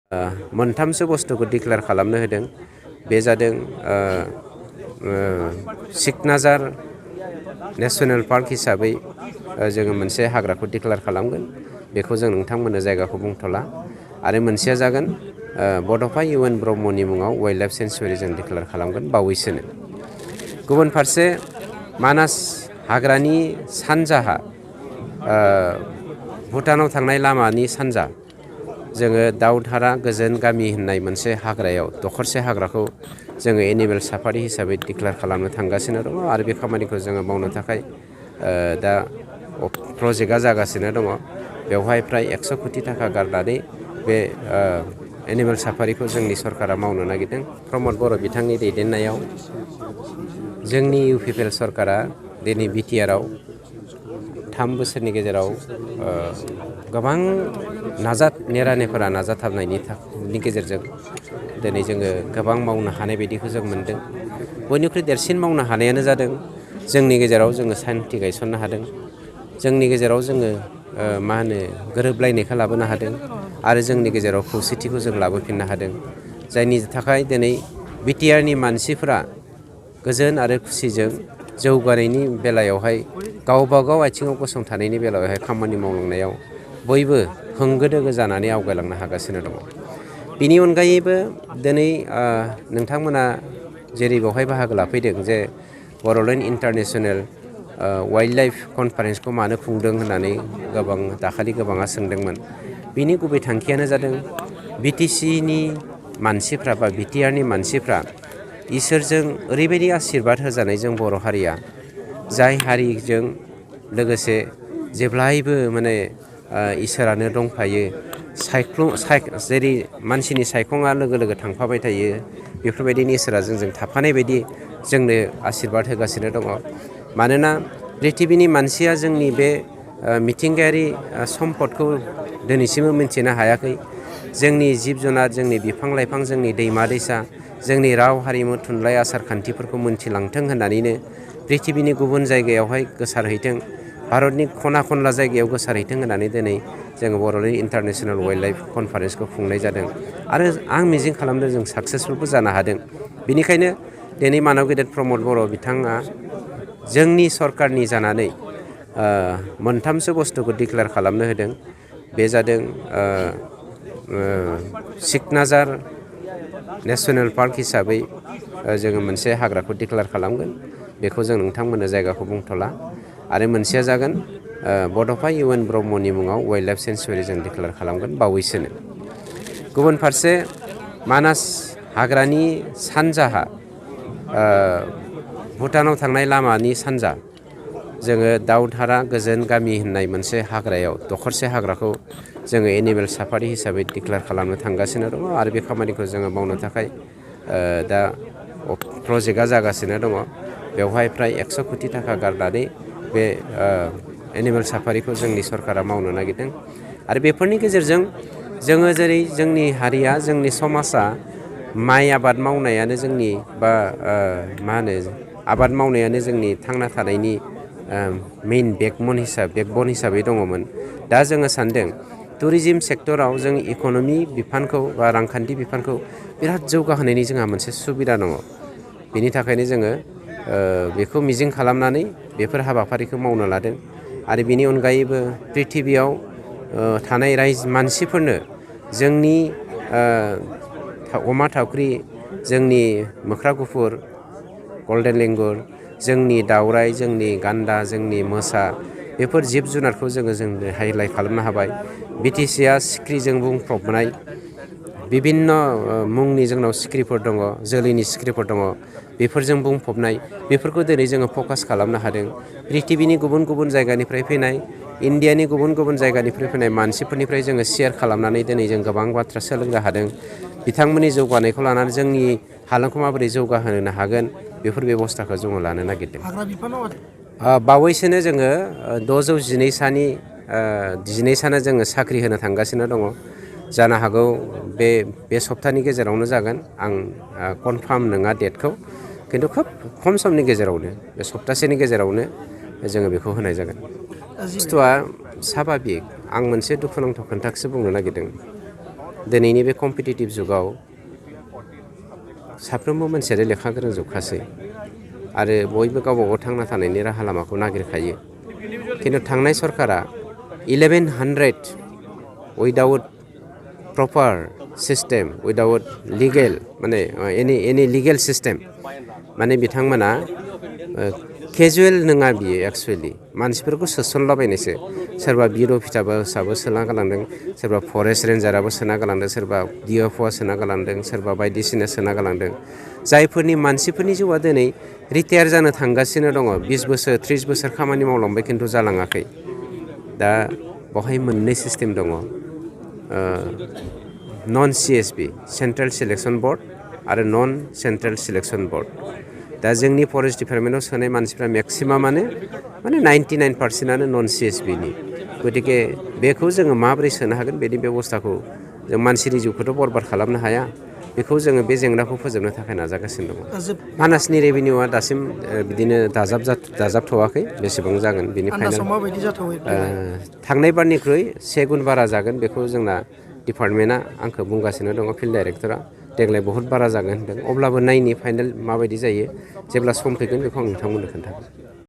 मोनथामसो बुस्थुखौ डिक्लेयार खालामनो होदों। बे जादों सिकनाजार नेशनेल पार्क हिसाबै जोङो मोनसे हाग्राखौ डिक्लेयार खालामगोन। बेखौ जों नोंथांमोननो जायगाखौ बुंथ'ला। आरो मोनसेया जागोन बड'फ इउएन ब्रह्मनि मुङाव वाइल्ड लाइफ सेन्सुरि जों डिक्लेयार खालामगोन बावैसोनो। गुबुन फारसे मानास हाग्रानि सानजाहा भुटानाव थांनाय लामानि सानजा जोङो दाउधारा गोजोन गामि होननाय मोनसे हाग्रायाव दखरसे हाग्राखौ जोङो एनिमेल साफारि हिसाबै डिक्लेयार खालामनो थांगासिनो दङ। आरो बे खामानिखौ जोङो मावनो थाखाय दा प्रजेक्टआ जागासिनो दङ। बेवहाय फ्राय 100 कोटि थाखा गारनानै बे एनिमेल साफारिखौ जोंनि सरकारा मावनो नागिरदों। प्रमद बर' बिथांनि दैदेननायाव जोंनि इउपिपिएल सरकारा दिनै बिटिआरआव 3 बोसोरनि गेजेराव गोबां नेरानेफोरा नाजाथाबनायनि गेजेरजों दिनै जोङो गोबां मावनो हानाय बायदिखौ जों मोन्दों। बयनिख्रुइ देरसिन मावनो हानायानो जादों जोंनि गेजेराव जोङो सान्थि गायसननो हादों। जोंनि गेजेराव जोङो गोरोबलायनायखौ लाबोनो हादों। आरो जोंनि गेजेराव खौसेथिखौ जों लाबोफिननो हादों। जायनि थाखाय दिनै बिटिआरनि मानसिफोरा गोजोन आरो खुसिजों जौगानायनि बेलायावहाय गावबागाव आथिङाव गसंथानायनि बेलायावहाय खामानि मावलांनायाव बयबो होंगो दोगो जानानै आवगायलांनो हागासिनो दङ। बिनि अनगायैबो दिनै नोंथांमोना जेरै बेवहाय बाहागो लाफैदों जे बड'लेण्ड इन्टारनेशनेल वाइल्ड लाइफ कनफारेन्सखौ मानो खुंदों होननानै दाखालि गोबाङा सोंदोंमोन। बिनि गुबै थांखियानो जादों बिटिसिनि मानसिफ्रा बा बिटिआरनि मानसिफ्रा इसोरजों ओरैबायदि आशीर्बाद होजानाय जों बर' हारिया जाय हारिजों लोगोसे जेब्लायबो इसोरानो दंफायो। जेरै मानसिनि सायखङा लोगो लोगो थांफाबाय थायो, बेफोरबायदिनो इसोरा जोंजों थाफानाय बायदि जोंनो आशीर्बाद होगासिनो दङ। मानोना प्रिथिबिनि मानसिया जोंनि बे मिथिंगायारि सम्पदखौ दिनैसिमबो मिन्थिनो हायाखै। जोंनि जिब जुनार, जोंनि बिफां लाइफां, जोंनि दैमा दैसा, जोंनि राव हारिमु थुनलाइ आसार खान्थिफोरखौ मोन्थिलांथों होननानैनो प्रिथिबिनि गुबुन जायगायावहाय गोसारहैथों, भारतनि खना खनला जायगायाव गोसारहैथों होननानै दिनै जोङो बड'लेण्ड इन्टारनेशनेल वाइल्ड लाइफ कनफारेन्सखौ खुंनाय जादों। आरो आं मिजिं खालामदों जों साक्सेसफुलबो जानो हादों। बेनिखायनो दिनै मानब गेदेर प्रमद बर' बिथाङा जोंनि सरकारनि जानानै मोनथामसो बुस्थुखौ डिक्लेयार खालामनो होदों। बे जादों सिकनाजार नेशनेल पार्क हिसाबै जोङो मोनसे हाग्राखौ डिक्लेयार खालामगोन। बेखौ जों नोंथांमोननो जायगाखौ बुंथ'ला। आरो मोनसेया जागोन बड'फ इउएन ब्रह्मनि मुङाव वाइल्ड लाइफ सेन्सुरि जों डिक्लेयार खालामगोन बावैसोनो। गुबुन फारसे मानास हाग्रानि सानजाहा भुटानाव थांनाय लामानि सानजा जोङो दाउधारा गोजोन गामि होननाय मोनसे हाग्रायाव दखरसे हाग्राखौ जोङो एनिमेल साफारि हिसाबै डिक्लेयार खालामनो थांगासिनो दङ। आरो बे खामानिखौ जोङो मावनो थाखाय दा प्रजेक्टआ जागासिनो दङ। बेवहाय फ्राय 100 कोटि थाखा गारनानै बे एनिमेल साफारिखौ जोंनि सरकारा मावनो नागिरदों। आरो बेफोरनि गेजेरजों जोङो जेरै जोंनि हारिया, जोंनि समाजा माइ आबाद मावनायानो जोंनि आबाद मावनायानो जोंनि थांना थानायनि मेइन बेकबन हिसाबै दङमोन। दा जोङो सानदों टुरिजिम सेक्टराव जों इक'नमि बिफानखौ बा रांखान्थि बिफानखौ बिराद जौगाहोनायनि जोंहा मोनसे सुबिदा दङ। बेनि थाखायनो जोङो बेखौ मिजिं खालामनानै बेफोर हाबाफारिखौ मावनो लादों। आरो बेनि अनगायैबो प्रिथिबियाव थानाय मानसिफोरनो जोंनि अमा थावख्रि, जोंनि मोख्रा गुफुर, गल्डेन लेंगुर, जोंनि दावराइ, जोंनि गान्दा, जोंनि मोसा, बेफोर जिब जुनारखौ जोङो हाइलाइट खालामनो हाबाय। बिटिसिआ सिख्रिजों बुंफबनाय बिभिन्न मुंनि जोंनाव सिख्रिफोर दङ, जोलैनि सिख्रिफोर दङ। बेफोरजों बुंफबनाय, बेफोरखौ दिनै जोङो फकास खालामनो हादों। प्रिथिबिनि गुबुन गुबुन जायगानिफ्राय फैनाय, इण्डियानि गुबुन गुबुन जायगानिफ्राय फैनाय मानसिफोरनिफ्राय जोङो शेयार खालामनानै दिनै जों गोबां बाथ्रा सोलोंनो हादों। बिथांमोननि जौगानायखौ लानानै जोंनि हालामखौ माबोरै जौगाहोनो हागोन, बेफोर बेबस्थाखौ जोङो लानो नागिरदों। बावैसोनो जोङो 612 सानो जोङो साख्रि होनो थांगासिनो दङ। जानो हागौ बे सप्तानि गेजेरावनो जागोन। आं कनफार्म नङा डेटखौ, खिन्थु खोब खम समनि गेजेरावनो, बे सप्तासेनि गेजेरावनो जोङो बेखौ होनाय जागोन। बुस्थुआ साभाबिक। आं मोनसे दुखुनांथाव खोथाखौसो बुंनो नागिरदों। दिनैनि बे कम्पिटिटिभ जुगाव साफ्रोमबो मानसियानो लेखा गोरों जोबखासै आरो बयबो गावबा गाव थांना थानायनि राहा लामाखौ नागिरखायो खिन्थु थांनाय सरकारा 1100 उइदाउट प्रपार सिस्टेम उइदाउट लिगेल माने एनि लिगेल सिस्टेम माने बिथांमोना केजुवेल नङा बियो एक्सुवेलि मानसिफोरखौ सोसनलाबायनायसो सोरबा बिर' फिसाबो सोना गालांदों सोरबा फरेस्ट रेन्जाराबो सोना गालांदों सोरबा DFOआ सोना गालांदों सोरबा बायदिसिना सोना गालांदों जायफोरनि मानसिफोरनि जिउआ दिनै रिटायार जानो थांगासिनो दङ 20 बोसोर 30 बोसोर खामानि मावलांबाय खिन्थु जालाङाखै दा बेवहाय मोननै सिस्टेम दङ नन CSB सेन्ट्रेल सिलेक्सन बर्ड आरो नन सेन्ट्रेल सिलेक्सन बर्ड दा जोंनि फरेस्ट डिपार्टमेन्टआव सोनाय मानसिफ्रा मेक्सिमामानो माने 99%आनो नन CSBनि गतिके बेखौ जोङो माबोरै सोनो हागोन बेनि बेबस्थाखौ जों मानसिनि जिउखौथ' बरबाद खालामनो हाया बेखौ जोङो बे जेंनाखौ फोजोबनो थाखाय नाजागासिनो दङ मानासनि रेभिनिउआ दासिम बिदिनो दाजाबथ'वाखै बेसेबां जागोन बिनि फाइनाल थांनाय बारनिख्रुइ 1 गुन बारा जागोन बेखौ जोंना डिपार्टमेन्टआ आंखौ बुंगासिनो दङ फिल्ड डाइरेक्टरा देग्लाय बहुत बारा जागोन होनदों अब्लाबो नायनि फाइनाल माबायदि जायो जेब्ला सम फैगोन बेखौ आं नोंथांमोननो खोन्थागोन